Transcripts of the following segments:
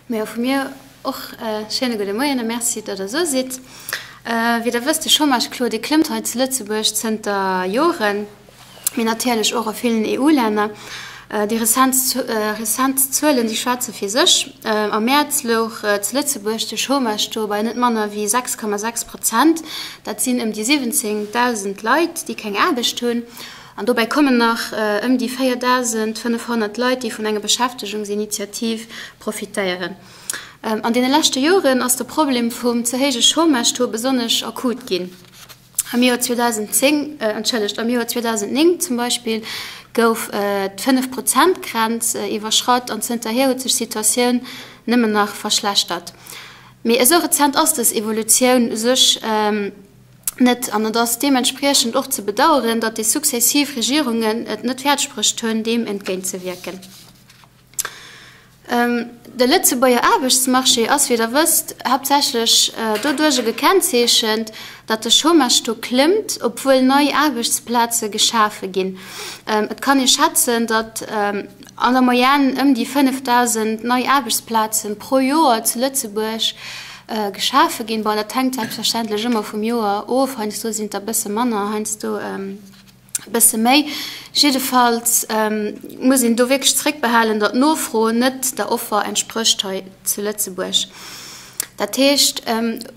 Majo, vu mir och e schéine gudde Moien a Merci, datt Der esou sidd. Wéi Der wësst, de Chômage, Claude, dee klëmmt hei zu Lëtzebuerg zënter Joren, mee natierlech och a villen EU-Länner. Déi rezent rezent Zuelen, déi schwätze fir sech. Am Mäerz louch zu Lëtzebuerg de Chômage-Taux bei net manner wéi 6,6 Prozent. Dat sinn ëm déi 17.000 Leit, déi keng Aarbecht hunn. An dobäi kommen nach ëm déi 4.500 Leit, déi vun enger Beschäftegungsinitiativ profitéieren. An deene leschte Joren ass de Problem vum ze héije Chômage-Taux besonnesch akut ginn. Am Joer 2010, entschëllegt, am Joer 2009 zum Beispill gouf d'Fënnef-Prozent-Grenz iwwerschratt an zënterhier huet sech d'Situatioun nëmmen nach verschlechtert. Mee esou rezent ass dës Evolutioun u sech net an et ass deementspriechend och ze bedauern, datt déi successiv Regierungen et net fäerdegbruecht hunn, deem entgéintzewierken. De Lëtzebuerger Aarbechtsmarché ass, wéi Der wësst, haaptsächlech doduerjer gekennzeechent, datt de Chômage-Taux klëmmt, obwuel nei Aarbechtsplaze geschafe ginn. Et kann ee schätzen, datt an der Moyenne ëm déi 5.000 nei Aarbechtsplaze pro Joer zu Lëtzebuerg geschafe ginn. Bon, dat hänkt selbstverständlech ëmmer vum Joer of, heiansdo sinn et der e bësse manner, heiansdo e bësse méi. Jiddefalls muss een do wierklech zréckbehalen, datt d'Nofro net der Offer entsprécht hei zu Lëtzebuerg. Dat heescht,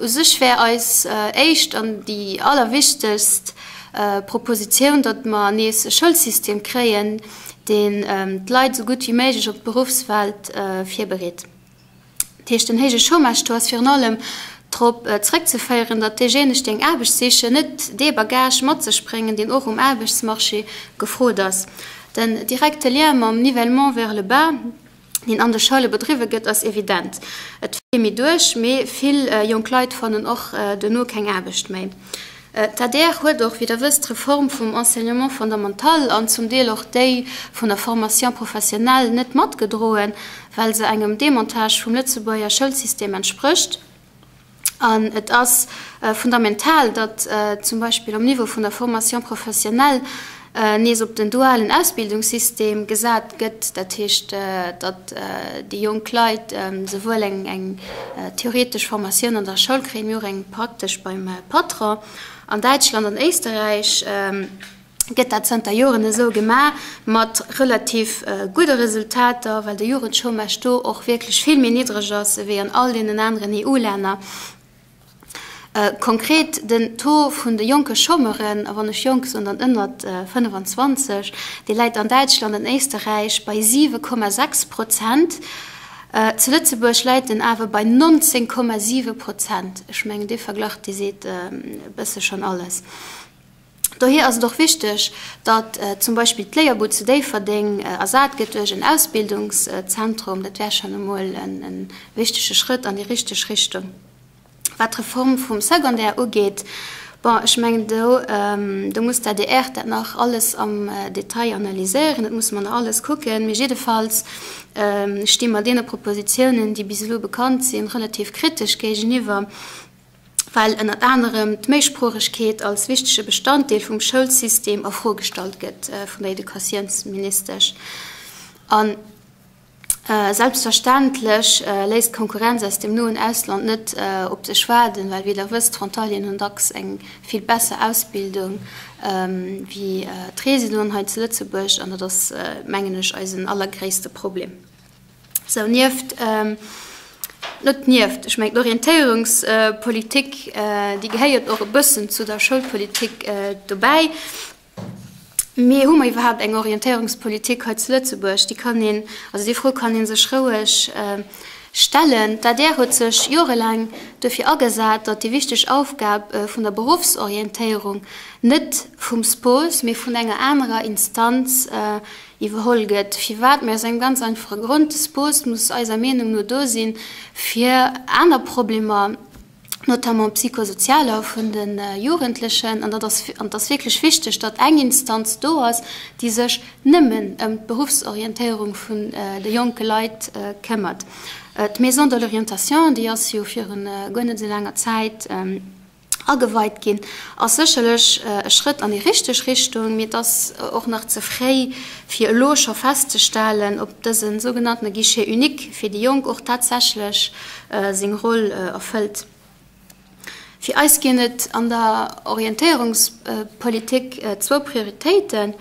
u sech wär eis éischt an déi allerwichtegst Propositioun, datt mer nees e Schoulsystem kréien, deen d'Leit esou gutt wéi méiglech op d'Beruffswelt virbereet. Dat heescht, den héije Chômage-Taux ass virun allem drop zréckzeféieren, datt déijéineg, déi eng Aarbecht sichen, net dee Bagage mat sech bréngen, deen och um Aarbechtsmarché gefrot ass. Den direkte Lien mam Nivellement vers le bas, deen an de Schoule bedriwwe gëtt, ass evident. Et fält kee méi duerch, mee vill jonk Leit fannen och duerno keng Aarbecht méi. D'adr huet och, wéi Der wësst, d'Reform vum Enseignement fondamental an zum Deel och déi vun der Formation professionnelle net matgedroen, well se engem Demontage vum Lëtzebuerger Schoulsystem entsprécht. An et ass fundamental, datt zum Beispill um Niveau vun der Formation professionnelle nees op den dualen Ausbildungssystem gesat gëtt, dat heescht, datt déi jonk Leit souwuel eng theoretesch Formatioun an der Schoul kréien, mee och eng praktesch beim Patron. An Däitschland an Éisterräich gëtt dat zanter Joren esou gemaach, mat relativ gudde Resultater, well de Jugendchômage do och wierklech vill méi niddreg ass ewéi an all deenen aneren EU-Länner. Konkret den Taux vun de jonke Chômeuren, a wann ech jonk soen, dann ënnert 25, dee läit an Däitschland an Éisterräich bei 7,6 Prozent. Zu Lëtzebuerg läit en awer bei 19,7 Prozent. Ech mengen, dee Verglach, dee seet e bësse schonn alles. Dohier ass et och wichteg, datt zum Beispill d'Léierbud zu Déifferdeng ersat gëtt duerch en Ausbildungszentrum. Dat wär schonn emol e wichtege Schrëtt an déi richteg Richtung. Wat d'Reform vum Secondaire ugeet, bon, ech mengen, do, do muss d'ADR dat nach alles am Detail analyséieren, dat musse mer nach alles kucken. Mee jiddefalls sti mer deene Propositionen, déi bis elo bekannt sinn, relativ kritesch géigeniwwer, well ënnert anerem d'Méisproochegkeet als wichtege Bestanddeel vum Schoulsystem a Fro gestallt gëtt vun der Educatiounsministesch. An Selbstverständlech léisst d'Konkurrenz aus dem noen Ausland net op sech waarden, well wéi der wësst, d'Frontalieren hunn dacks eng vill besser Ausbildung wéi d'Residenten hei zu Lëtzebuerg an dat ass, mengen ech, eisen allergréisste Problem. Sou, nieft, net nieft, ech mengen d'Orientéierungspolitik, déi gehéiert och e bëssen zu der Schoulpolitik dobäi. Mee hu mer iwwerhaapt eng Orientéierungspolitik hei zu Lëtzebuerg? Déi kann een, also déi Fro kann ee sech roueg stellen. D'adr huet sech jorelaang dofir agesat, datt déi wichteg Aufgab vun der Beruffsorientéierung net vum SPOS, mee vun enger anerer Instanz iwwerholl gëtt. Firwat? Mee aus engem ganz einfache Grond, De SPOS muss eiser Meenung no do sinn, fir aner Problemer, notamment psychosozialer vun de Jugendlechen, an dat ass, an et ass wierklech wichteg, datt eng Instanz do ass, déi sech nëmmen ëm d'Beruffsorientéierung vun de jonke Leit këmmert. D'Maison de l'orientation, déi ass jo virun guer net esou laanger Zäit. Ageweit ginn, ass sécherlech e Schrëtt an déi richteg Richtung, mee et ass och nach ze fréi, fir elo scho festzestellen, ob dëse sougenanntene Guichet unique fir déi Jonk och tatsächlech seng Roll erfëllt. Fir eis ginn et an der Orientéierungspolitik zwou Prioritéiten.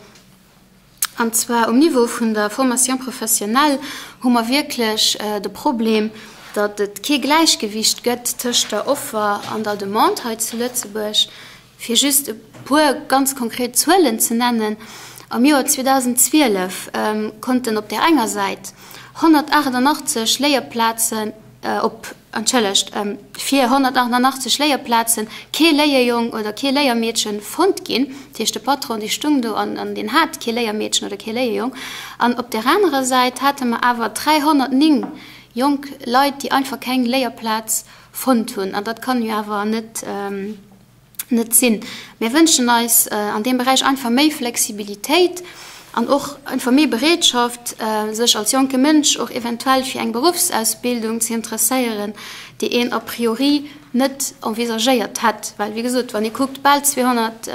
An zwar um Niveau vun der Formation professionnelle hu mer wierklech de Problem, datt et kee Gläichgewicht gëtt tëscht der Offer an der Demande hei zu Lëtzebuerg. Fir just e puer ganz konkret Zuelen ze nennen, Am Joer 2012 konnten op där enger Säit 188 Léierplazen op, entschëllegt, fir 188 Léierplazen kee Léierjong oder kee Léiermeedchen fonnt ginn. Dat heescht, de Patron, dee stung do an deen hat kee Léiermeedchen oder kee Léierjong. An op där anerer Säit hate mer awer 309 jonk Leit, déi einfach keng Léierplaz fonnt hunn. An dat kann jo awer net. net sinn. Mir wënschen eis an deem Beräich einfach méi Flexibilitéit an och einfach méi Bereetschaft, sech als jonke Mënsch och eventuell fir eng Beruffsausbildung ze interesséieren, déi een a priori net envisagéiert hätt. Well, wéi gesot, wann ee kuckt, bal 200,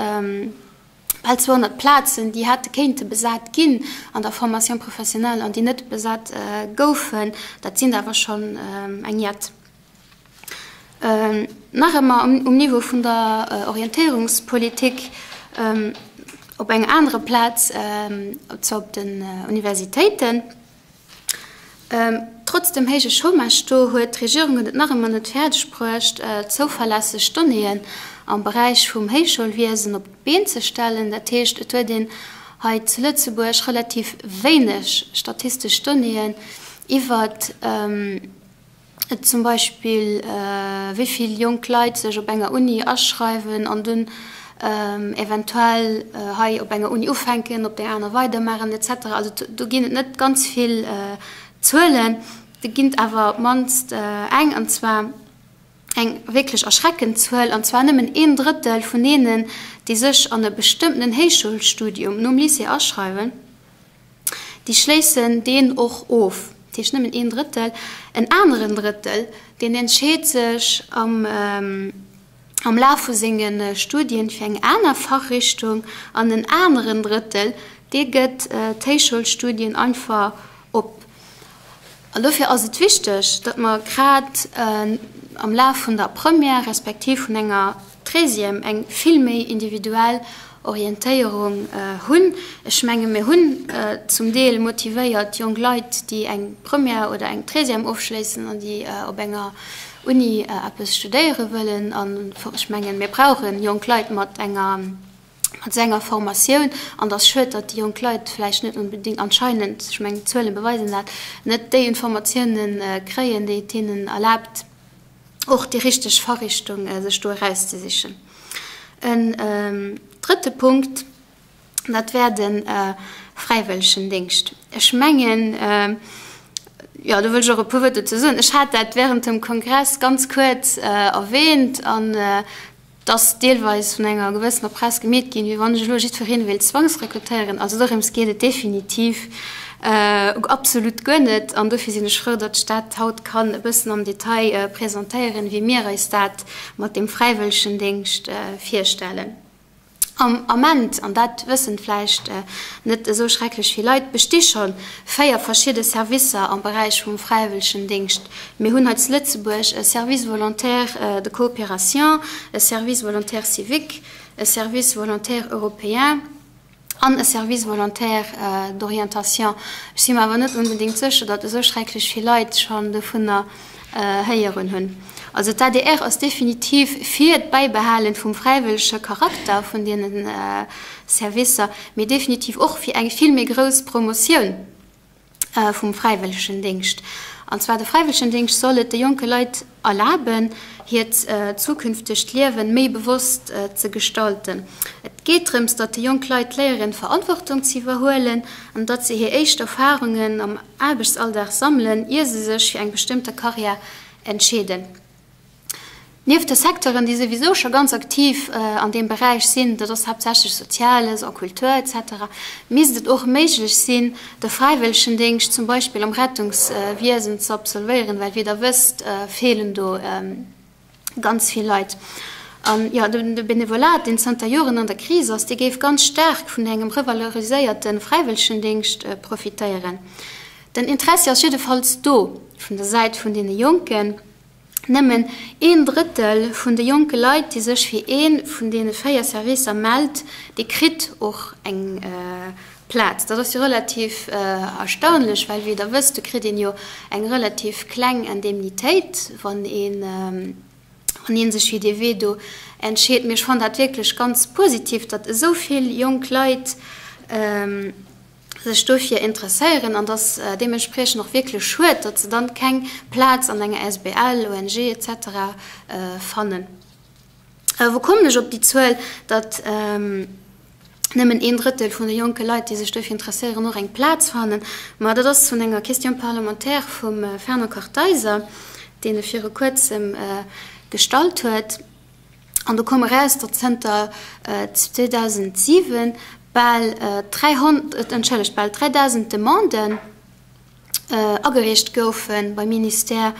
bal 200 Plazen, déi hätte kéinte besat ginn an der Formation professionnelle an déi net besat goufen, dat sinn der awer schonn eng jett. Nach ëmmer um Niveau vun der Orientéierungspolitik, op enger anerer Plaz, zwar op den Universitéiten. Trotz dem héije Chômage-Taux huet d'Regierung et nach ëmmer net fäerdeg bruecht, zouverlässeg Donnéeën am Beräich vum Héichschoulwiesen op d'Been ze stellen. Dat heescht, et huet een hei zu Lëtzebuerg relativ wéineg statistesch Donnéeën iwwert Zum Beispill wéi vill jonk Leit sech op enger Uni aschreiwen an dunn eventuell hei op enger Uni ufänken, op där aner weidermaachen et cetera. Also do ginn et net ganz vill Zuelen, do ginn et awer op d'mannst eng, an zwar eng wierklech erschreckend Zuel, an zwar nëmmen een Drëttel vun deenen, déi sech an e bestëmmtenen Héichschoulstudium nom Lycée aschreiwen, Déi schléissen deen och of, dat heescht nëmmen een Drëttel. En aneren Drëttel, deen entscheet sech am am Laf vu senge Studien fir eng aner Fachrichtung an en aneren Drëttel, dee gëtt d'Héichschoulstudien einfach op. An dofir ass et wichteg, datt mer grad am Laf vun der Première respektiv vun enger Treizième eng vill méi individuell Orientéierung hunn. Ech menge mir hunn zum Deel motivéiert jonk Leit, déi eng Première oder eng Treizième ofschléissen an déi op enger Uni eppes studéiere wëllen. An ech mengen, mir brauche jonk Leit mat enger mat esou enger Formatioun, an et ass schued, datt déi jonk Leit vläicht net onbedéngt, anscheinend, ech mengen d'Zuele beweisen dat, net déi Informatiounen kréien, déi et hinnen erlaabt, och déi richteg Fachrichtung sech do erauszesichen. En drëtte Punkt, dat wär de Fräiwëllegendéngscht. Ech mengen, jo, do wëll ech och e puer Wuert dozou soen. Ech hat dat während dem Kongress ganz kuerz erwähnt an Et ass deelweis vun enger gewëssener Press gemeet ginn, wéi wann ech elo jiddwereen wéilt zwangsrekrutéieren. Also dorëms geet et definitiv absolut guer net. An dofir sinn ech frou, datt ech dat haut kann e bëssen am Detail presentéieren, wéi mir eis dat mat deem Fräiwëllegendéngscht virstellen. Am Ament, an dat wëssen vläicht net esou schrecklech vill Leit, besti scho 4 verschidde Servicer am Beräich vum Fräiwëllegendéngscht. Mir hunn hei zu Lëtzebuerg e Service volontaire de coopération, e Service volontaire civique, e Service volontaire européen an e Service volontaire d'orientation. Ech si mer awer net onbedéngt sécher, datt esou schrecklech vill Leit schonn dovunner héieren hunn. Also d'ADR ass definitiv fir d'Bäibehalen vum fräiwëllege Charakter vun deene Servicer, mee definitiv och fir eng vill méi grouss Promotioun vum fräiwëllegen Déngscht. An zwar de fräiwëllegen Déngscht soll et de jonke Leit erlaben, hiert zukünftegt Liewen méi bewosst ze gestalten. Et geet drëms, datt déi jonk Leit léieren, Verantwortung ze iwwerhuelen an datt se hir éischt Erfarungen am Aarbechtsalldag sammelen, ier se sech fir eng bestëmmte Karriär entscheeden. Nieft de Secteuren, déi souwisou scho ganz aktiv an deem Beräich sinn, dat ass haaptsächlech Soziales a Kultur etc., misst et och méiglech sinn, de Fräiwëllegendéngscht zum Beispill am Rettungswiesen ze absolvéieren, well wéi Der wësst, feelen do ganz vill Leit. An, jo, de Benevolat, deen zanter Joren an der Kris ass, dee géif ganz staark vun engem revaloriséierte Fräiwëllegendéngscht profitéieren. Den Interessi ass jiddefalls do vun der Säit vun deene Jonken. Nëmmen een Drëttel vun de jonke Leit, déi sech fir ee vun deene 4 Servicer mellt, dee kritt och eng Plaz. Dat ass jo relativ erstaunlech, well wéi Der wësst, do kritt een jo eng relativ kleng Indemnitéit, wann een, wann ee sech fir dee Wee do entscheet. Mee ech fannen dat wierklech ganz positiv, datt esou vill jonk Leit, sech dofir interesséieren an dass deementspriechend och wierklech schued, datt se dann keng Plaz an enger asbl, ONG etc fannen. Wou kommen ech op déi Zuel, datt nëmmen een Drëttel vun de jonke Leit, déi sech dofir interesséieren, och eng Plaz fannen? Ma dat ass vun enger Question parlementaire vum Fernand Kartheiser, deen e viru kuerzem gestallt huet. An do koum eraus, datt zënter 2007 bal 300, entschëllegt, bal 3.000 Demanden agereecht goufe beim Ministère,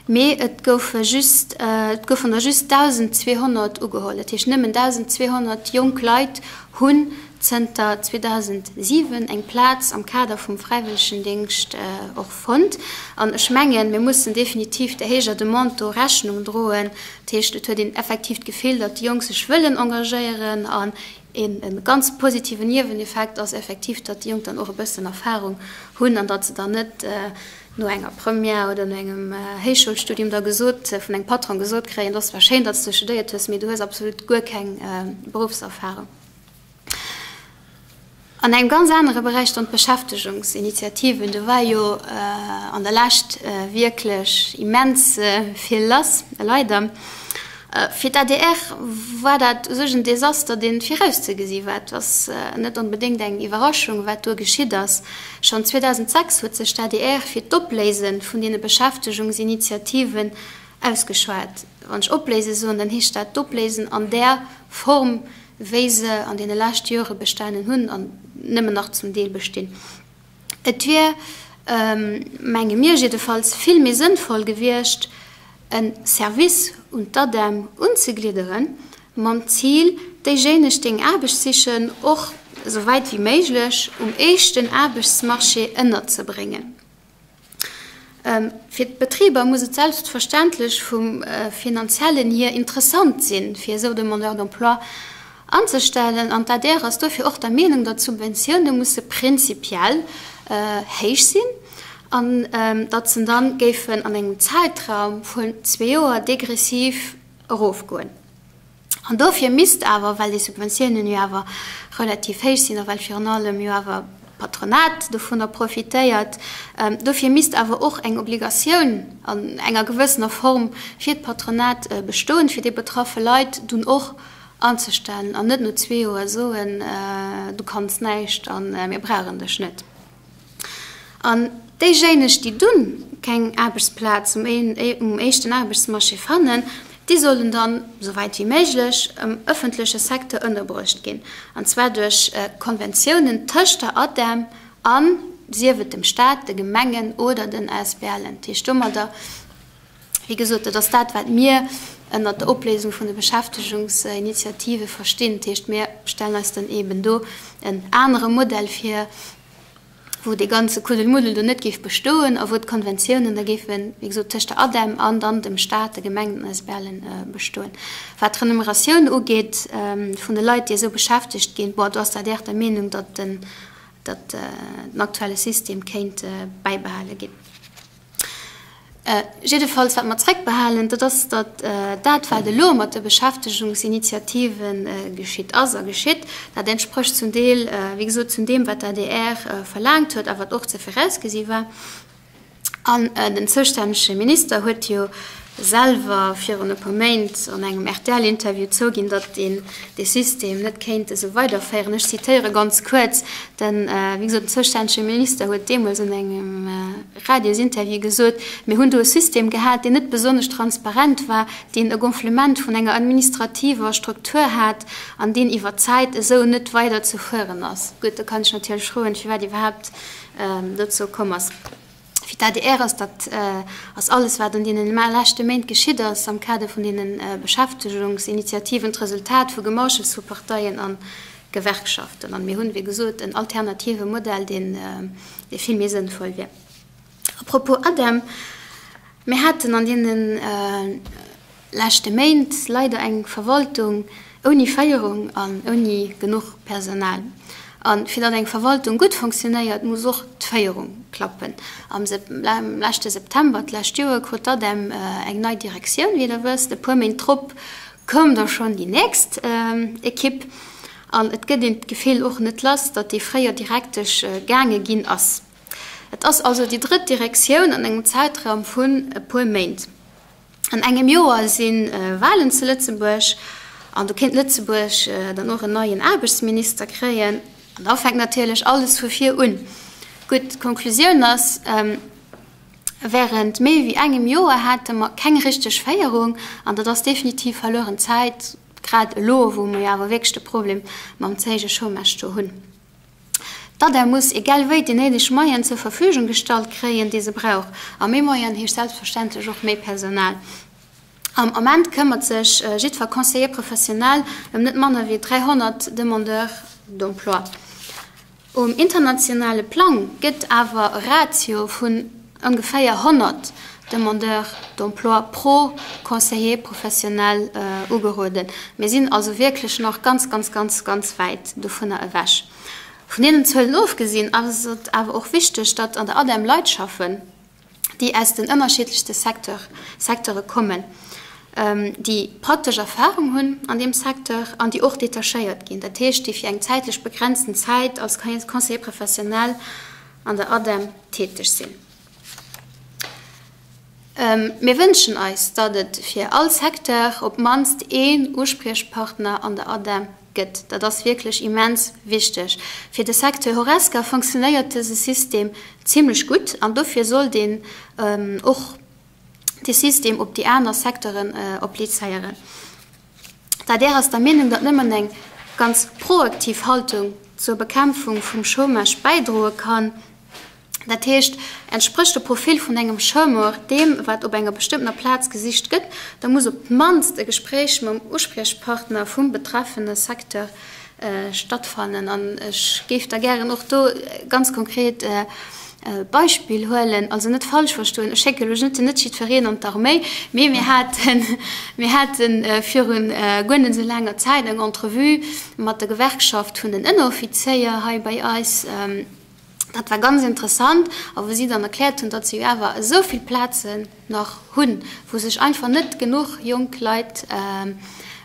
mee et goufe just, et goufen der just 1.200 ugeholl. Dat heescht, nëmmen 1.200 jonk Leit hunn zënter 2007 eng Plaz am Kader vum Fräiwëllegendéngscht och fonnt. An ech mengen, mir mussen definitiv där héijer Demande do Rechnung droen. Dat heescht, et huet een effektiv d'Gefill, datt déi Jonk sech wëllen engagéieren. An e ganz positiven Nieweneffekt ass effektiv, datt déi Jonk dann och e bëssen Erfahrung hunn an datt se dann net no enger Première oder no engem Héichschoulstudium da gesot, vun engem Patron gesot kréien, et ass zwar schéin, datt s du studéiert hues, mee du hues absolut guer keng Beruffserfahrung. An engem ganz anere Beräich dann d'Beschäftegungsinitiativen. Do war jo an der Lescht wierklech immens vill lass, leider. Fir d'ADR war dat u sech en Desaster, dee virauszegesi war. Et ass net onbedéngt eng Iwwerraschung, wat do geschitt ass. Schonn 2006 huet sech d'ADR fir d'Opléise vun deene Beschäftegungsinitiativen ausgeschwat. Wann ech opléise soen, dann heescht dat d'Opléisen an där Form, wéi se an deene leschte Jore bestanen hunn an nëmmen nach zum Deel bestinn. Et wier, menge mir jiddefalls, vill méi sënnvoll gewiescht, e Service un d'ADEM unzeglidderen, mam Zil, déijéineg, déi eng Aarbecht sichen, och esou wäit wéi méiglech um éischten Aarbechtsmarché ënnerzebréngen. Fir d'Betriber muss et selbstverständlech vum Finanziellen hier interessant sinn, fir esou Demandeurs d'emploi anzestellen. An d'ADR ass dofir och der Meenung, datt d'Subventioune musse prinzipiell héich sinn an datt se dann géifen an engem Zäitraum vun zwee Joer degressiv erofgoen. An dofir misst awer, well déi Subventiounen jo awer relativ héich sinn a well virun allem jo awer d'Patronat dovunner profitéiert, dofir misst awer och eng Obligatioun an enger gewëssener Form fir d'Patronat bestoen, fir déi betraffe Leit dunn och anzestellen an net no zwee Joer soen, du kanns näischt a mir brauchen dech net. An déijéineg, déi dunn keng Aarbechtsplaz um éischten Aarbechtsmarché fannen, déi sollen dann, esou wäit wéi méiglech, am ëffentleche Secteur ënnerbruecht ginn, an zwar duerch Konventiounen tëscht der ADEM an, sief et dem Staat, de Gemengen oder den ASBLen. Dat heescht domadder, wéi gesot, dat ass dat, wat mir ënnert der Opléisung vun de Beschäftegungsinitiative verstinn. Dat heescht, mir stellen eis dann eeben do en anere Modell vir, wou dee ganze Kuddelmuddel do net géif bestoen a wou d'Konventiounen da géifen, wéi gesot, tëscht der ADEM an dann dem Stat, de Gemengen, den ASBLen bestoen. Wat d'Renumeratioun ugeet vun de Leit, déi esou beschäftegt ginn, bon, do ass d'ADR der Meenung, datt den, datt den aktuelle System kéint bäibehale ginn. Jiddefalls, wat mer zréckbehalen, dat ass, datt dat, wat elo mat de Beschäftegungsinitiative geschitt ass a geschitt, dat entsprécht zum Deel, wéi gesot, zu deem, wat d'ADR verlaangt huet a wat och ze virausgesi war. An den zoustännege Minister huet jo selwer virun e puer Méint an engem RTL-Interview zouginn, datt een dee System net kéint esou weiderféieren. Ech zitéiere ganz kuerz, den, wéi gesot, den zoustännege Minister huet deemools an engem Radiosinterview gesot, Mir hunn do e System gehat, deen net besonnesch transparent war, deen e Gonflement vun enger administrativer Struktur hat an deen iwwer d'Zäit esou net weider ze fueren ass. Gutt, do kann ech natierlech froen, firwat iwwerhaapt dozou komm ass. Fir d'ADR ass dat ass alles, wat an deene leschte Méint geschitt ass am Kader vun deene Beschäftegungsinitiativen, d'Resultat vu Gemauschels vu Parteien a Gewerkschaften. An mir hunn, wéi gesot, en alternative Modell, deen dee vill méi sënnvoll wier. A propos ADEM, Mir haten an deene leschte Méint leider eng Verwaltung ouni Féierung an ouni genuch Personal. A fir datt eng Verwaltung gutt fonctionnéiert, muss och d'Féierung klappen. Am leschte September d'lescht Joer krut d'ADEM eng nei Direktioun, wéi Der wësst. E puer Méint drop koum da schonn déi nächst Ekipp. An et gëtt een d'Gefill och net lass, datt déi fréier Direktesch gaange ginn ass. Et ass also déi drëtt Direktioun an engem Zäitraum vun e puer Méint. An engem Joer si Walen zu Lëtzebuerg an do kéint Lëtzebuerg dann och en neien Aarbechtsminister kréien. An da fänkt natierlech alles vu vir un. Gutt, d'Konklusioun ass, Wärend méi wéi engem Joer hate mer keng richteg Féierung an dat ass definitiv verlueren Zäit, grad elo, wou mer jo awer wierklech de Problem mam ze héije Chômage do hunn. D'ADEM muss egal wéi déi néideg Moyenen zur Verfügung gestallt kréien, déi se brauch. A méi Moyenen heescht selbstverständlech och méi Personal. Am Ament këmmert sech jiddwer Conseiller professionnel ëm net manner wéi 300 Demandeurs d'emploi. Um internationale Plang gëtt awer e Ratio vun ongeféier 100 Demandeurs d'emploi pro Conseiller professionnel ugeroden. Mir sinn also wierklech nach ganz, ganz, ganz, ganz wäit dovunner ewech. Vun deenen Zuelen ofgesinn ass et awer och wichteg, datt an der ADEM Leit schaffen, déi aus den ënnerschiddlechste Secteur, Secteure kommen, déi praktesch Erfahrung hunn an deem Secteur an déi och detachéiert ginn, dat heescht, déi fir eng zäitlech begrenzten Zäit als Conseiller professionnel an der ADEM täteg sinn. Mir wënschen eis, datt et fir all Secteur op d'mannst een Uspriechpartner an der ADEM gëtt. Dat ass wierklech immens wichteg. Fir de Secteur Horesca fonctionnéiert dëse System zimlech gutt an dofir sollt een och dee System op déi aner Secteuren applizéieren. D'adr ass der Meenung, datt nëmmen eng ganz proaktiv Haltung zur Bekämpfung vum Chômage bäidroe kann. Dat heescht, entsprécht de Profil vun engem Chômeur deem, wat op enger bestëmmtener Plaz gesicht gëtt, da muss op d'mannst e Gespréich mam Uspriechpartner vum betreffene Secteur stattfannen. An ech géif da gären och do ganz konkret e Beispill huelen, also net falsch verstoen, ech schécke elo net net jiddwereen an d'Arméi, mee mir haten, mir hate viru guer net esou laanger Zäit eng Entrevue mat der Gewerkschaft vun den Ënneroffizéier hei bei eis. Dat war ganz interessant a wou si dann erkläert hunn, datt se jo awer esou vill Plazen nach hunn, wou sech einfach net genuch jonk Leit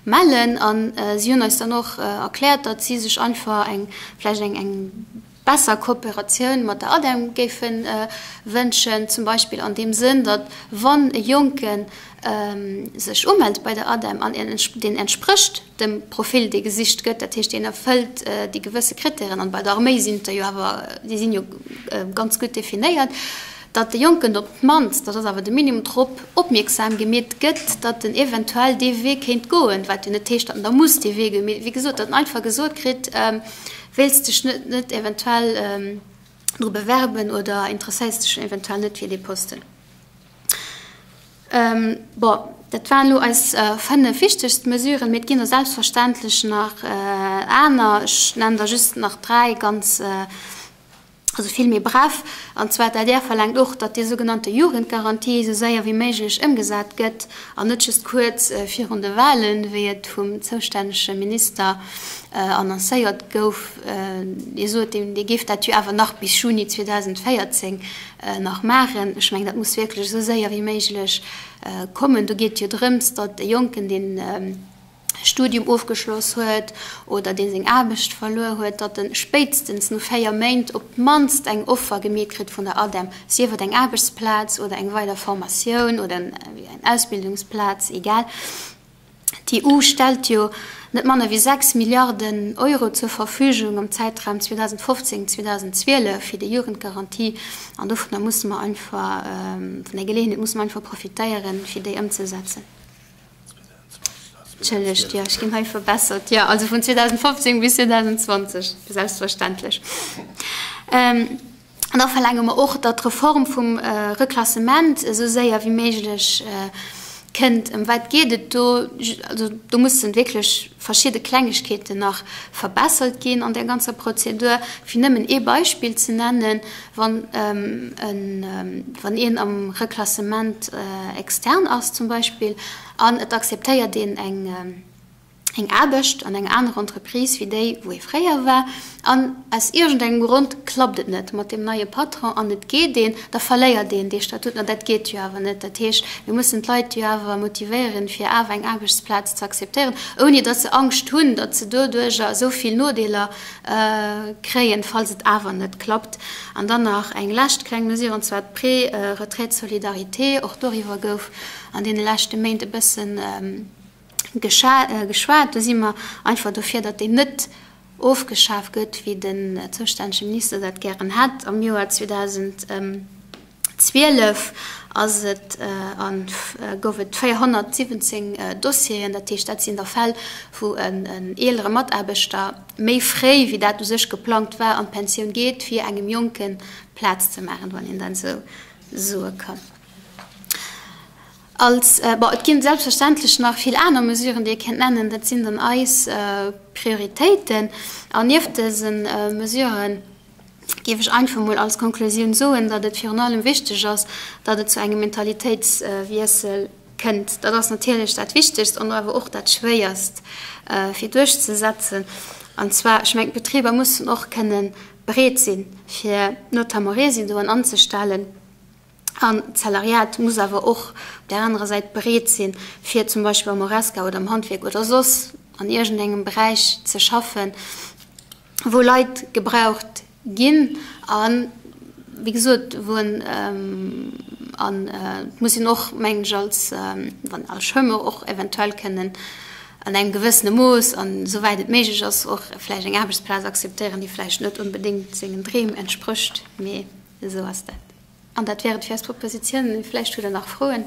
mellen. A si hunn eis dann och erkläert, datt si sech einfach eng vläicht eng eng besser Kooperatioun mat der ADEM géife wënschen, zum Beispill an deem Sënn, datt wann e Jonke sech umellt bei der ADEM an deen entsprécht dem Profil, dee gesicht gëtt, dat heescht, deen erfëllt déi gewësse Krittären, an bei der Arméi sinn et der jo awer, déi sinn jo ganz gutt definéiert, datt de Jonken op d'mannst, dat ass awer de Minimum, drop opmierksam gemeet gëtt, datt en eventuell dee Wee kéint goen, wat jo net heescht, datt en da muss dee Wee goen, mee wéi gesot, datt en einfach gesot kritt, Wéilts dech net eventuell dru bewerben oder interesséiers dech eventuell net fir dee Posten? Bon, dat waren elo eis 5 wichtegst Mesuren, mee et ginn der selbstverständlech nach aner. Ech nennen der just nach 3 ganz, also vill méi bref. An zwar, d'ADR verlaangt och, datt déi sougenannte Jugendgarantie esou séier wéi méiglech ëmgesat gëtt an net just kuerz virun de Wahlen, wéi et vum zoustännege Minister annoncéiert gouf. Dee sot, dee géif dat jo awer nach bis Juni 2014 nach maachen. Ech mengen, dat muss wierklech esou séier wéi méiglech kommen. Do geet et jo drëms, datt e Jonken, deen e Studium ofgeschloss huet oder dee seng Aarbecht verluer huet, datt e spéitstens no 4 Méint op d'mannst eng Offer gemeet kritt vun der ADEM, sief et eng Aarbechtsplaz oder eng weider Formatioun oder eng Ausbildungsplaz, egal. D'EU stellt jo net manner wéi 6 Milliarden Euro zur Verfügung am Zäitraum 2015, 2012 fir déi Jugendgarantie an dovunner musse mer einfach, vun där Geleeënheet musse mer einfach profitéieren, fir déi ëmzesetzen. Entschëllegt, jo, ech ginn hei verbessert, jo, also vun 2015 bis 2020, selbstverständlech. An da verlaange mer och, datt d'Reform vum Reklassement esou séier wéi méiglech kënnt. Ëm wat geet et do? Also do mussen wierklech verschidde Klengegkeeten nach verbessert ginn an där ganzer Prozedur. Fir nëmmen ee Beispill ze nennen, Wann een am Reklassement externe ass zum Beispill an et akzeptéiert een eng, eng Aarbecht an enger anerer Entreprise wéi déi, wou ee fréier war, an aus iergendengem Grond klappt et net mat deem neie Patron an et geet een, da verléiert een dee Statut. An dat geet jo awer net. Dat heescht, mir mussen d'Leit jo awer motivéieren, fir awer eng Aarbechtsplaz ze akzeptéieren, ouni datt se Angscht hunn, datt se doduerjer esou vill Nodeeler kréien, falls et awer net klappt. An dann nach eng lescht kleng Mesure, an zwar d'Pré-retraite solidarité. Och doriwwer gouf an deene leschte Méint e bëssen geschwat. Do si mer einfach dofir, datt déi net ofgeschaf gëtt, wéi den zoustännege Minister dat gären hätt. Am Joer 2012 ass et an gouf et 417 Dossieren, dat heescht, dat sinn da Fäll, wou en eelere Mataarbechter méi fréi, wéi dat u sech geplangt war, an d'Pensioun geet, fir engem Jonke Plaz ze maachen, wann een dat esou soe kann. Als, bon, et ginn selbstverständlech nach vill aner Mesuren, déi ee kéint nennen, dat sinn dann eis Prioritéiten. An nieft dëse Mesurë géif ech einfach emol als Konklusioun soen, datt et virun allem wichteg ass, datt et zu engem Mentalitéitswiessel kënnt. Dat ass natierlech dat Wichtegst an awer och dat Schwéierst fir duerchzesetzen. An zwar, ech mengen, d'Betriber mussen och kënnen bereet sinn, fir notamment Résiduen anzestellen. An d'Salariat muss awer och op där anerer Säit bereet sinn, fir zum Beispill am Horesca oder am Handwierk oder soss an iergendengem Beräich ze schaffen, wou Leit gebraucht ginn. A wéi gesot, wou en, an et muss een och, mengen ech, als, wann als Chômeur och eventuell kënnen an engem gewëssene Mooss an esouwäit et méiglech ass, och vläicht eng Aarbechtsplaz akzeptéieren, déi vläicht net onbedéngt sengen Dreem entsprécht, mee Esou ass dat. An dat wär et fir eis Propositiounen. Vläicht hutt Der nach Froen.